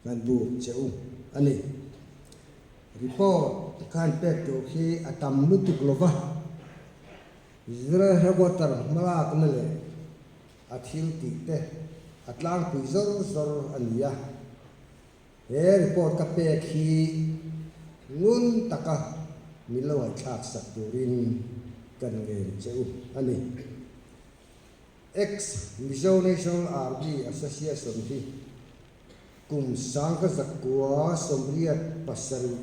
Kan buk che u a ni. Report khan pek tur khi a tam lutuk lo va, Israel headquarter hmalakna leh a thil tih te a tlangpui zawr zawr a ni a. He report ka pek hi ngun taka min lo ngaihthlak sak turin kan ngen che u a ni. Ex Mizo National Army Association hi kum 1987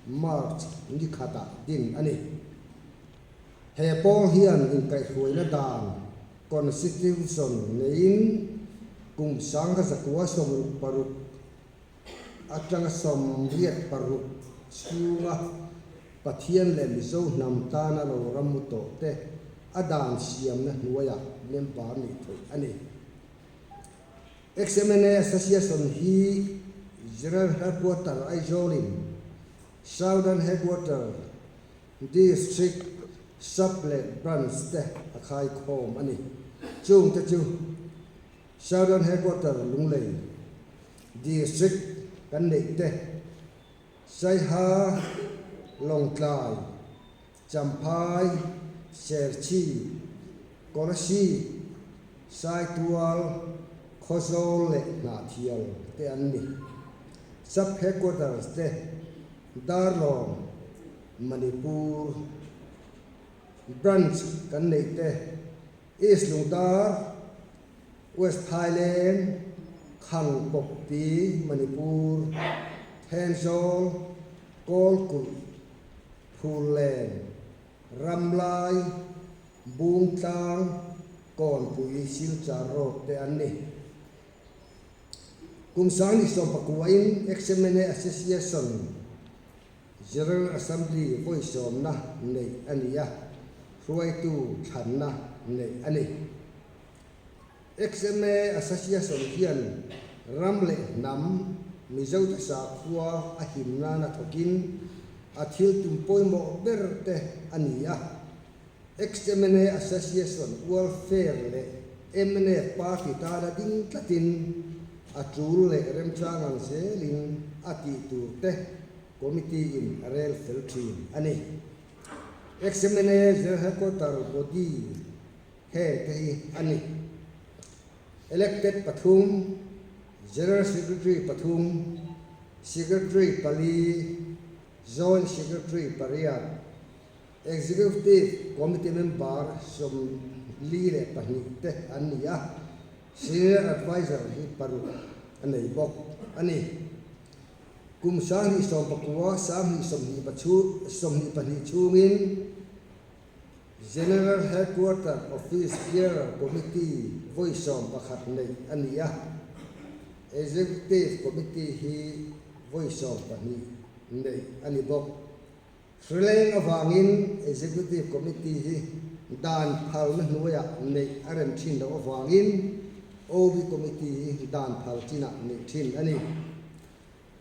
March ni khatah din a ni. He pawl hian inkaihhruaina dan, Constitution, neiin kum 1966 atanga 86 chhunga Pathian leh Mizo hnam tana lo ram mu tawh te a dan siamna hnuaiah member nih theih a ni. XMNA Association hi General Headquarter Aizawl-in Southern Headquarter District Sub leh Branch te a khaikhawm a ni. Chungte chu Southern Headquarter Lunglei District kan neih te, Saiha, Lawngtlai, Champhai, Serchhip, Kolasib, Saitual, Khawzawl leh Hnahthial te an ni. Sub Headquarters te Darlawng, Manipur Branch kan neih te East Lungdar, West Thailand, Khangpokpi, Manipur, Thenzawl, Kawlkulh, Phullen, Ramlai, Bungtlang, Kawnpui, Silchar Road te an ni. Kum 2019 in XMNA Association General Assembly vawi sawmna neih a ni a, hruaitu thlanna neih a ni. XMA Association hian ram leh hnam Mizote sakhua a him nana thawkin a thil tum pawimawh ber te a ni a. XMNA Association Welfare leh mnf Party tana ding tlatin a tul leh remchang ang zelin a tih tur te Committee in a rel fel thin a ni. XMNA General Headquarter Body Heng te hi a ni. Elected pathum, General Secretary pathum, Secretary pali, Joint Secretary pariat, Executive Committee member 42 te an ni a, Senior Adviser hi paruk a nei bawk a ni. Kum 2019, 2022 chhungin General Headquarter Office Bearer Committee vawi 11 neih a ni a, Executive Committee hi vawi 12 neih a ni bawk. Hrileng avangin Executive Committee hi dan phalna hnuaiah neih a rem thin loh avangin OB Committee hi dan phal chinah neih thin a ni.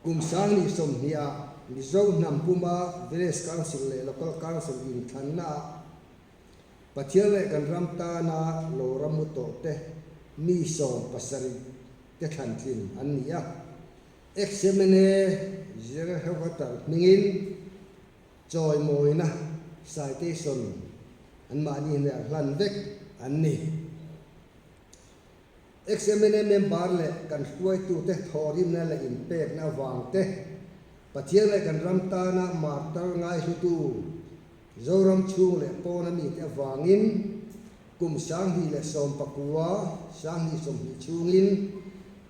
Kum 2020 ah Mizo hnam puma Village Council leh Local Council inthlanna ah Pathian leh kan ram tana lo ram mu tawh te mi 17 te thlan tlin an ni a. Ex-MLA General Headquarter hmingin chawimawina citation anmahni hnenah hlan vek an ni. XMNA member leh kan hruaitute thawhrimna leh inpekna avang te, Pathian leh kan ram tana martar ngaihlutu Zoram chhung leh pawna mite avangin kum 2019, 2020 chhungin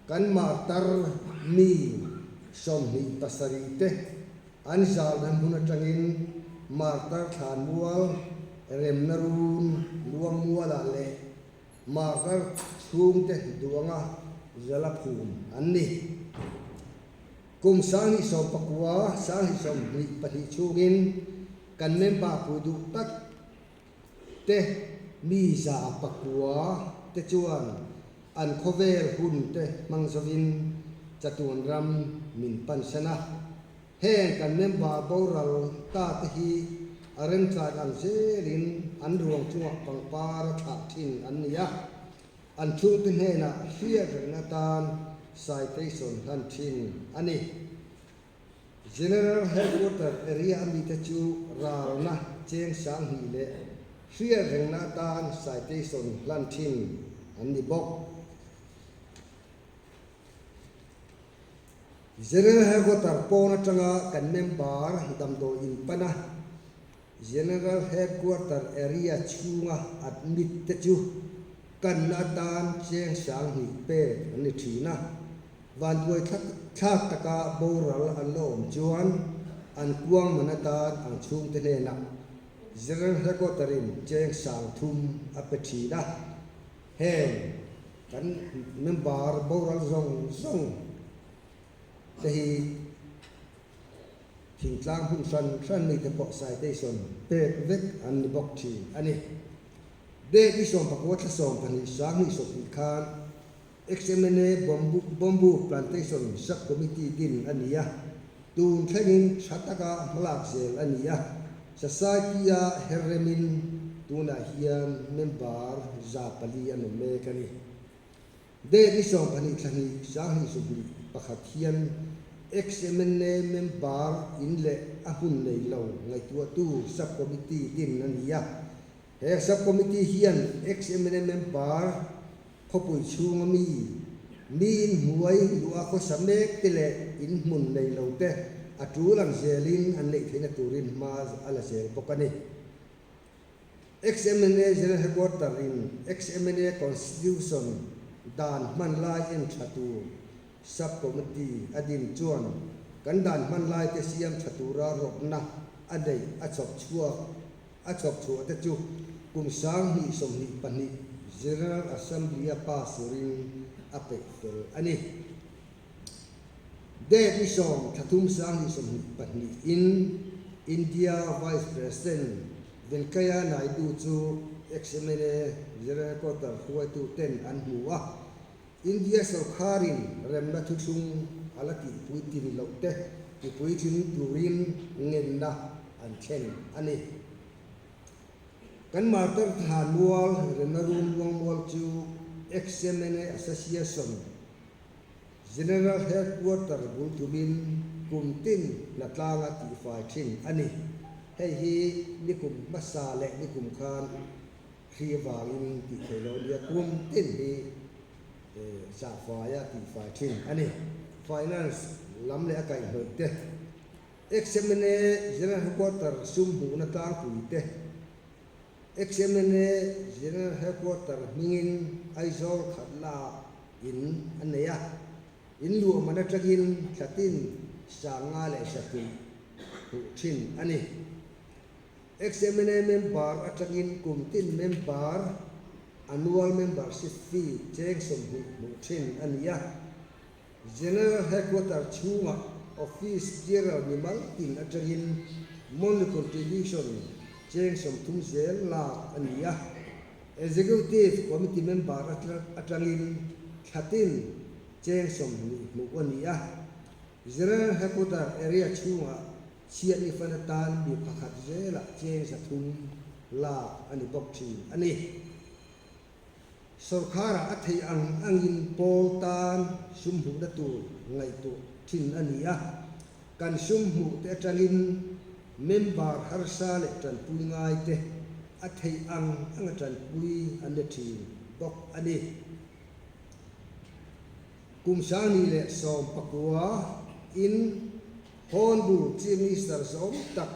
kan martar mi 27 te an zalna hmun atangin martar thlanmual remna run luangmualah leh Martar chhungte duanga zala phum an ni. Kum 2019, 2022 chhungin kan member pui duh tak te mi 100 te chuan an khawvel hun te hmang zovin chatuan ram min pansan a. Heng kan member boral ta te hi a remchan ang zelin an ruang chungah pangpar a thlah thin an ni a, an chhungte hnenah hriat reng atan citation hlan thin a ni. General Headquarter area a mite chu ralna cheng 2000 leh hriat rengna atan citation hlan thin an ni bawk. General Headquarter pawn atanga kan member damdawi in pana General Headquarter area chhunga admit te chu kanna atan cheng 2000 pek an ni thin a. Vanduai thlak taka boral an la awm chuan an kuang man atan ang chhungte hnenah General Headquarter in cheng 3000 a pe thin a. Heng kan member boral zawng zawng te hi thingtlang hmun hran hran mite pawh citation pek vek an ni bawk thin a ni. Date ni 19 thla 12 2020 khan XMNA Bawmbu Plantation Sub-Committee din a ni a, tun thlengin tha taka hmalak zel a ni a, Society-a her remin tunah hian member 400 an awm mek a ni. Date ni 12 thla 2 2021 hian XMNA member in leh a hmun nei lo ngaihtuahtu Sub-Committee din a ni a, he Sub-Committee hian XMNA member khawpui chhunga mi, mi inhnuai luh a khawsa mek te leh inhmun nei lo te a tul ang zelin an neih theihna turin hma a la zel bawk a ni. XMNA General Headquarter in XMNA Constitution dan hman lai en tha tur Sub Committee a din chuan kan dan hman lai te siam tha tura rawtna a neih a chhawp chhuak a chhawp chhuah te chu kum 2022 General Assembly a pass turin a peih fel a ni. Date ni 10 thla 3 2022 in India Vice President Venkaiah Naidu chu ex-MLA General Headquarter hruaitu ten an hmu a, India sorkharin remna thuthlung a la tihpui tin loh te tipuitling turin ngenna an thlen a ni. Kan Martar Thla Mual remna rum Luangmual chu ex-MLA Association General Headquarter bul tumin kum tin hnatlanga tihfai thin a ni. Hei hi nikum hmasa leh nikum khan hri vangin tih theih loh a nia, kum tin hi zahfaia tihfai thin a ni. Finance lam leh a kaihhnawih te, XMNA General Headquarter sum hmuhna tlangpui te, XMNA General Headquarter hmingin Aizawl khatla in a nei a, in luahman atangin thlatin 5000 leh 70 hmuh thin a ni. XMNA member atangin kum tin member annual membership fee cheng 20 hmuh thin a ni a. General Headquarter chhungah Office General mimal tin atangin monthly contribution cheng 30 zel lak a ni a. Executive Committee member atangin thlatin cheng 20 hmuh a ni a. General Headquarter area chhungah chhiatni fan atan mi pakhat zelah cheng 300 lak a ni bawk thin a ni. Sorkharah a theih ang angin pawl tan sum hmuhna tur ngaihtuah thin a ni a, kan sum hmuh te atangin member harsa leh tanpui ngai te a theih ang anga tanpui an ni thin bawk a ni. Kum 2019 in Hornbull Chief Minister zawm tak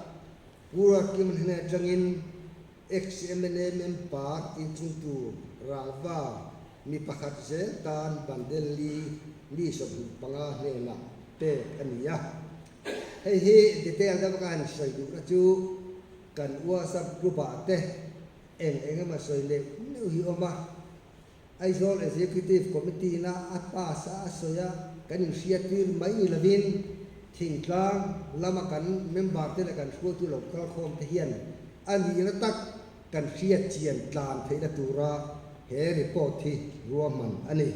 Pu Ruatkim hnen atangin Ex-MLA member inchungtu Rangva mi pakhat zel tan bundle li mi 25 hnenah pek a ni a. Hei hi detail deuh ka han sawi duhna chu kan WhatsApp group ah te eng eng emaw sawi neuh neuh hi awm a. Aizawl Executive Committee ina a pass a a sawi a, kan inhriattir mai ni lovin thingtlang lama kan member te leh kan hruaitu lo kalkhawm te hian a nihna tak kan hriat chian tlan theihna tura he report hi ruahman a ni.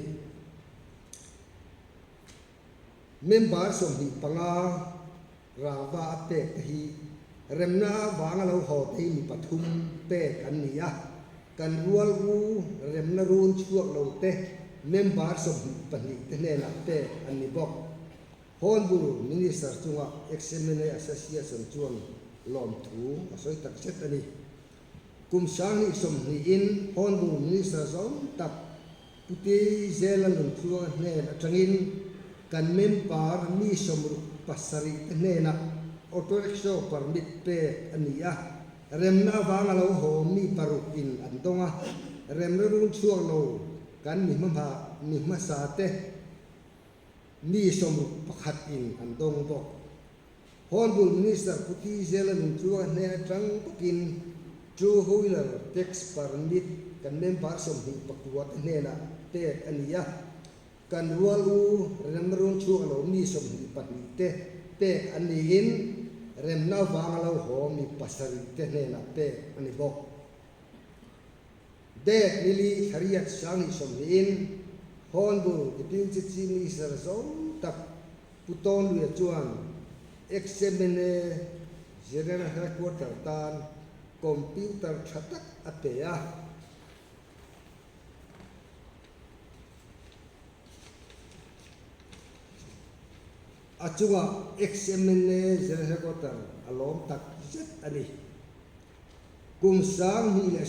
Member 25 rangva a pek te hi remna avanga lo haw te hi mi pathum pek an ni a, kan rual u remna run chhuak lo te. member 22 te hnenah pek an ni bawk. Hornbull Minister chunga ex-MLA Association chuan lawmthu a sawi tak zet a ni. Kum 2020-in Hornbull Minister zawng tak Pu Tizela Nuntluanga hnen atangin kan member mi 67 te hnenah auto rickshaw permit pek a ni a, remna avanga lo haw mi paruk in an dawng a, remna run chhuak lo kan mi hmahma mi hmasa te mi 61 in an dawng bawk. Hornbull Minister Pu Tizela Nuntluanga hnen atang bawkin Two Wheeler Tax Permit kan member 29 te hnenah pek a ni a, kan rual u remrung chhuak lo mi 22 te pek an niin remna vanga lo haw mi pasarih te hnenah pek a ni bawk. Dec nili thlariat 2020-in Hornbull Deputy Chief Minister zawng tak Pu Tawnluia chuan ex-MLA General Headquarter tan computer tha tak a pe a. A chungah ex-MLA General Headquarter a lawm tak zet a ni. Kum 2019,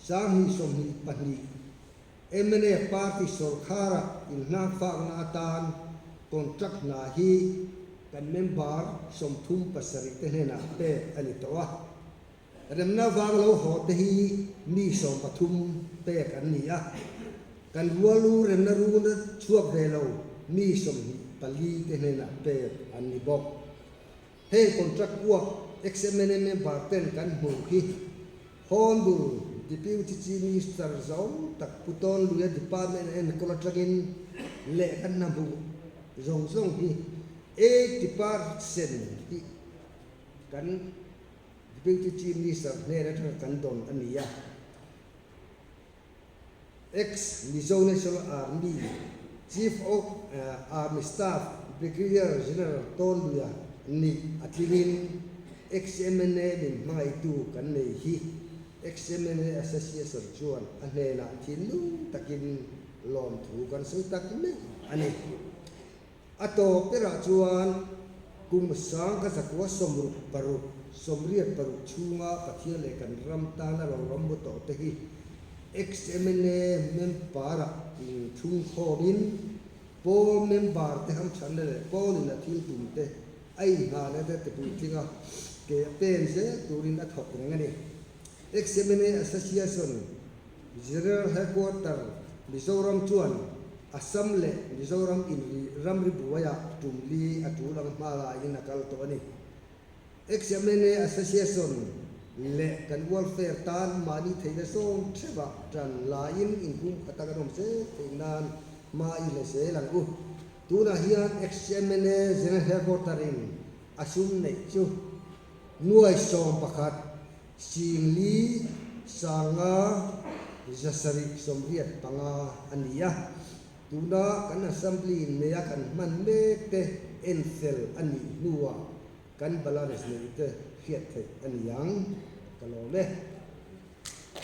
2022 Mnf party sawrkharah inhnakfakna atan contract hna hi kan member 37 te hnenah pek a ni tawh a. Remna vang lo haw te hi mi 13 pek an ni a. Kan rualu remna runa chhuak ve lo mi 24 te hnenah pek an ni bawk. Heng contract work ex-MNA member ten kan hmuh hi Hornbull Deputy Chief Minister zo tak Pu Tawnluia Department a enkawl atangin leh kan hna hmuh zawng zawng hi 80% hi kan Deputy Chief Minister hnen atanga kan dawn a ni a. Ex-Mizo National Army Chief of Army Staff Brigadier General Tawnluia nih a tlingin ex-MNA min hmangaihtu kan nei hi ex-MNA Association chuan a hnenah thinlung takin lawmthu kan sawi tak meuh a ni. A tawp berah chuan kum 1966, 86 chhunga Pathian leh kan ram tana lo ram mu tawh te hi ex-MLA member-ah inthungkhawmin pawl member te hamthanna leh pawlin a thil tum te a inngahna te tipuitling a, ke a pen zel turin a thawk reng a ni. Ex-MLA Association General Headquarter Mizoram chuan Assam leh Mizoram inri ramri buaiah tum li a tul ang hma laiin a kal tawh a ni. Ex-MLA Association leh kan welfare tan mahni theihna zawng theuhah tan laiin inhung khat a kan awm zel theih nan hma i la zel ang u. Tunah hian Ex-MLA General Headquarter in a sum neih chu nuai 11 Singli 5 785 a ni a, tuna kan Assembly neia kan hman mek te en fel a nih hnuah kan balance neih te hriat theih a ni ang, ka lawm e.